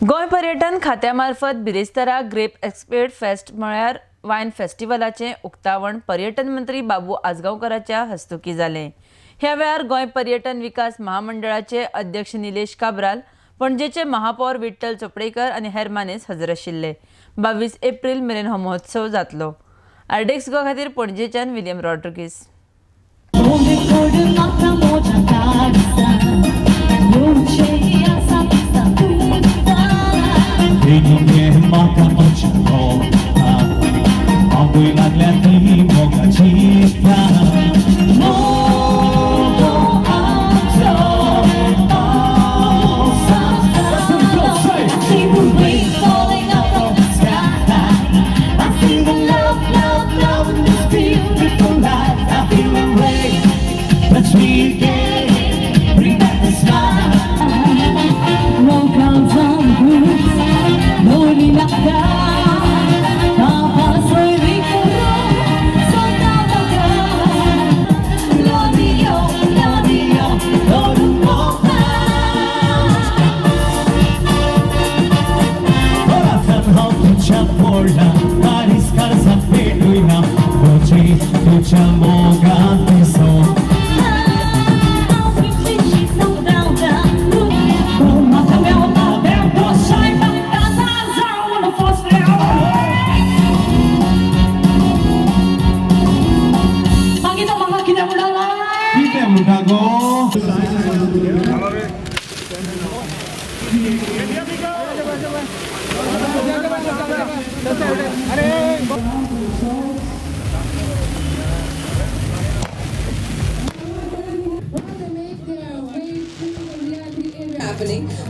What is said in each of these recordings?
गोंय पर्यटन खात्या मार्फत बिरेस्तारा ग्रेप एक्सपेड फेस्ट म्हळ्यार वायन फेस्टिवलाचें उक्तावण पर्यटन मंत्री बाबू आजगांवकराच्या हस्तुकीं जालें. ह्या वेळार गोंय पर्यटन विकास महामंडळाचे अध्यक्ष निलेश काब्राल, पणजेचे महापौर विठ्ठल चोपडेकर आनी हेर मानेस हजर आशिल्ले. 22 एप्रील मेरेन हो महोत्सव जातलो. आरडीएक्स गोवा खातीर पणजेच्यान William Rodrigues.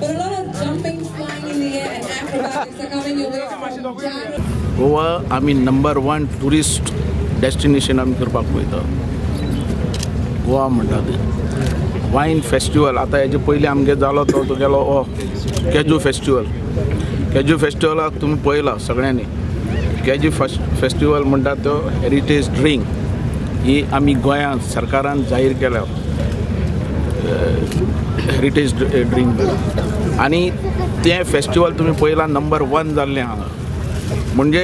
But a lot of jumping, flying in the air and acrobatics are coming your way from Jared. Goa आमी नंबर 1 टुरिस्ट डेस्टिनेशन आमी करपाक पळयता. गोवा म्हणटा ते वायन फेस्टिवल आतां हेजे पयलीं आमगे जालो तो तुगेलो हो केजू फेस्टिवल. केजू फेस्टिवलाक तुमी पळयला सगळ्यांनी. केजू फेस्टिवल म्हणटा तो हेरिटेज ड्रिंक ही आमी गोंयांत सरकारान जाहीर केल्या हेरिटेज ड्रिंक आनी तें फेस्टिवल तुमी पळयलां नंबर 1 जाल्लें हांगा. म्हणजे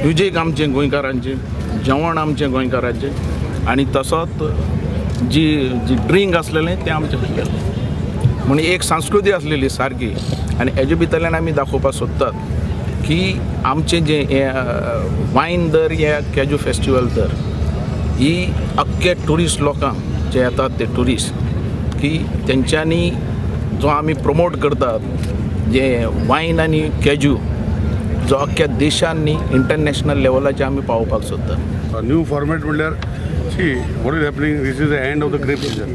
म्युजीक आमचें गोंयकारांचें, जेवण आमचें गोंयकारांचें आनी तसोच जी जी ड्रिंक आसलेलें तें आमचें केलें. म्हणजे एक संस्कृती आसलेली सारकी आनी हेजे भितरल्यान आमी दाखोवपाक सोदतात की आमचें जें हें वायन दर हे केजू फेस्टिवल दर ही अख्खे ट्युरिस्ट लोकांक जे येतात ते ट्युरिस्ट की तेंच्यांनी जो आमी प्रमोट करतात जे वायन आनी केजू जो अख्ख्या देशान न्ही इंटरनॅशनल लेवलाचेर आमी पावोवपाक सोदतात. न्यू फॉर्मेट म्हणल्यार see what is happening, this is the end of the grape season,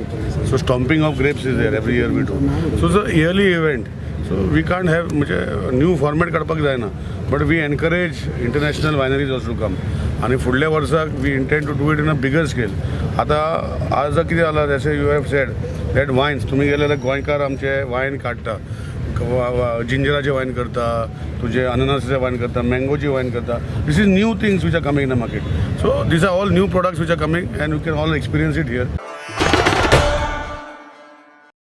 so stomping of grapes is there every year we do, so it's a yearly event, so we can't have म्हणजे new format काडपाक जायना, but we encourage international wineries also to come. आनी फुडल्या वर्साक we intend to do it in a bigger scale. आतां आज कितें जालां, जशें you have said that wines, तुमी गेले जाल्यार गोंयकार आमचे वायन काडटा, जिंजराचे वायन करता, तुजे अननसाचे वायन करता, मँगोची वायन करता. This is new things which are coming in the market, so these are all new products which are coming and you can all experience it here.